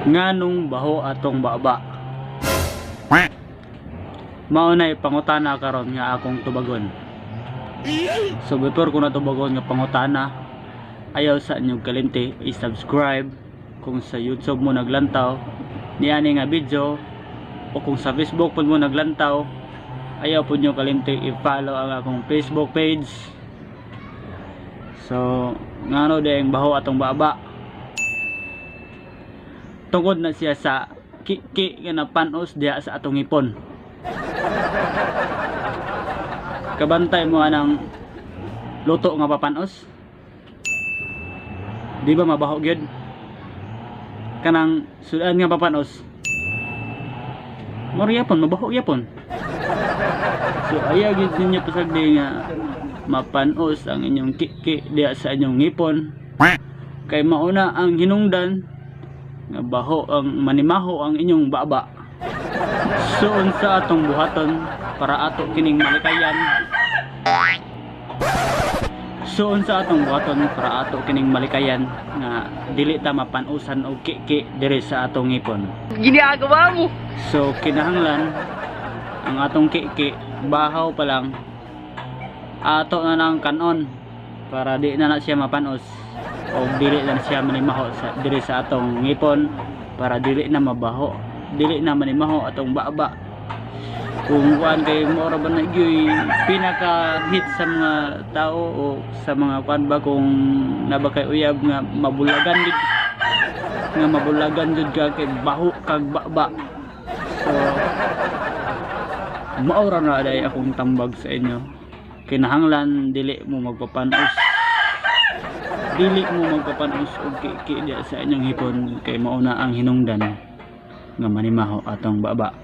Nganong baho atong baba? Mao na pangutana karon nga akong tubagon. So before ko na tubagon nga pangutana, ayaw sa inyong kalimti i-subscribe kung sa YouTube mo naglantaw niani nga video o kung sa Facebook pud mo naglantaw, ayaw pud nyo kalimti i-follow ang akong Facebook page. So ngano diay ang baho atong baba? Tungod na siya sa kiki nga napanos diha sa atong ngipon. Kabantay mo anang luto nga papanos, di ba mabaho gyud? Kanang sudan nga papanos mao gyapon, mabaho gyapon. So ayaw gyud ninyo pasagdi nga mapanos ang inyong kiki diha sa inyong ngipon kay mauna ang hinungdan nga baho ang manimaho ang inyong baba. So unsa atong buhaton para ato kining malikayan? So unsa atong buhaton para ato kining malikayan nga dili ta mapanusan og kiki diri sa atong ngipon? Ginagawa mo. So kinahanglan ang atong kiki bahaw pa lang ato na nang kanon para di na na siya mapanos o dili na siya manimaho sa diri sa atong ngipon, para dili na mabaho, dili na manimaho atong baba. Kung kuan kay mo ra ba na gyoy pinaka hit sa mga tao o sa mga kuan ba, kung naba kay uyab nga mabulagan gid, nga mabulagan jud ka kay baho kag baba. So mao ra na day akong tambag sa inyo. Kinahanglan dili mo magpapanos, dili mo magpapanos og kiki diya sa inyong hipon kay mao na ang hinungdan nga manimaho atong baba.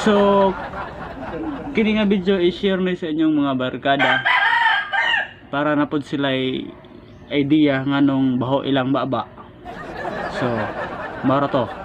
So kini nga video i-share ni sa inyong mga barkada para na pod sila idea nganong baho ilang baba. So mao ra to.